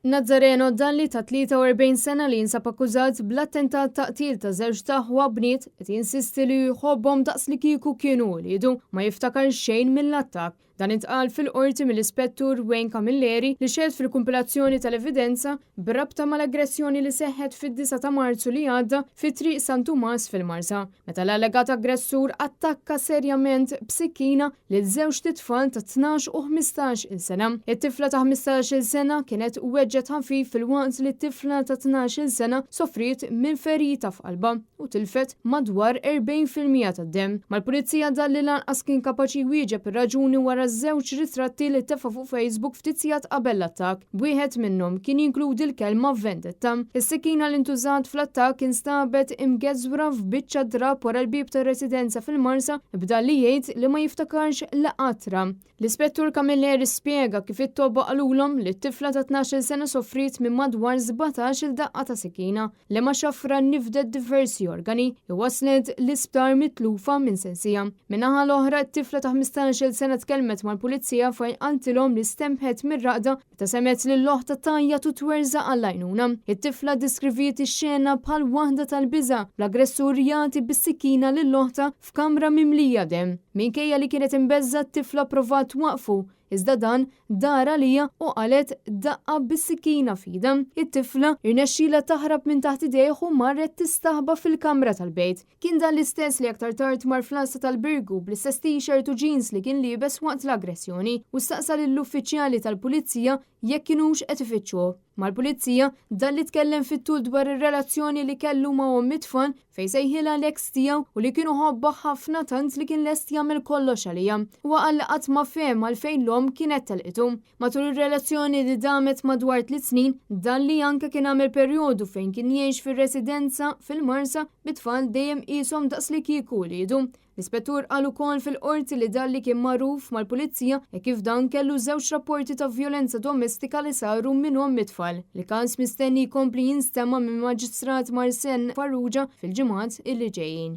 Nazzareno Dalli ta' 43 sena li jinsab akkużat bl-attentat ta' qtil ta' żewġt aħwa bniet qed jinsisti li jħobbhom daqs li kieku kienu uliedu, ma jiftakar xejn mill-attakk. Dan intqal fil-Qorti mill-Ispettur Wayne Camilleri li xehed fil-kumpilazzjoni tal-evidenza b'rabta mal-aggressjoni li seħħet fid-disgħa ta' Marzu li għadda fi Triq San Tumas fil-Marsa, meta l-allegat aggressur attakka serjament b'sikkina lil żewġt itfal ta' 12 u 15 il sena. It-tifla ta' 15 il sena kienet weġġgħet ħafif filwaqt li t-tifla ta' 12 il sena sofriet minn ferita f'qalbha u tilfet madwar 40% tad-demm. Mal-pulizija Dalli lanqas kien kapaċi jwieġeb ir-raġuni wara żewġ ritratti li tefa' fuq Facebook ftit sigħat qabel l-attakk, b'wieħed minnhom kien jinkludi l-kelma vendetta. Is-sikkina li ntużat fl-attakk instabet imgeżwra f'biċċa drapp wara l-bieb tar-residenza fil-Marsa, b'Dalli jgħid li ma jiftakarx li qatt ra. L-Ispettur Camilleri spjega kif it-tobba qalulhom li t-tifla ta' 12-il sena sofriet minn madwar 17-il daqqa ta' sikkina, liema xafra nifdet diversi organi u waslet l-isptar mitlufa minn sensiha. Min-naħa l-oħra, t-tifla ta' 15-il sena tkellmet mal-Pulizija fejn qaltilhom li stenbħet mir-raqda meta semgħet lil oħtha tgħajjat u twerżaq għall-għajnuna. It-tifla ddeskriviet ix-xena bħal waħda tal-biża', bl-aggressur jagħti bis-sikkina lil oħtha f'kamra mimlija demm. Minkejja li kienet imbeżżgħa t-tifla pprovat twaqqfu, iżda dan dar għaliha u qalgħet daqqa bis-sikkina f'idha. It-tifla rnexxielha taħrab minn taħt idejh u marret tistaħba fil-kamra tal-bejt. Kien dan l-istess li aktar tard mar fl-għassa tal-Birgu bl-istess t-shirt u jeans li kien liebes waqt l-aggressjoni u staqsa lill-uffiċjali tal-pulizija jekk kinux qed ifittxuh. Mal-pulizija, Dalli tkellem fit-tul dwar ir-relazzjoni li kellu ma' omm it-tfal fejn sejħilha l-eks tiegħu u li kien iħobbha ħafna tant li kien lest jagħmel kollox għaliha. Huwa qal li qatt ma fehem għalfejn l-omm kienet telqitu. Matul ir-relazzjoni li damet madwar tliet snin, Dalli anke kien għamel perjodu fejn kien jgħix fir-residenza fil-Marsa bit-tfal dejjem qieshom daqslikieku uliedu. L-Ispettur qal ukoll fil-Qorti li Dalli kien magħruf mal-Pulizija hekk kif dan kellu żewġ rapporti ta' vjolenza domestika li saru minn omm it-tfal. Il-każ mistenni jkompli jinstema' minn Maġistrat Marcen Farrugia fil-ġimgħat illi ġejjin.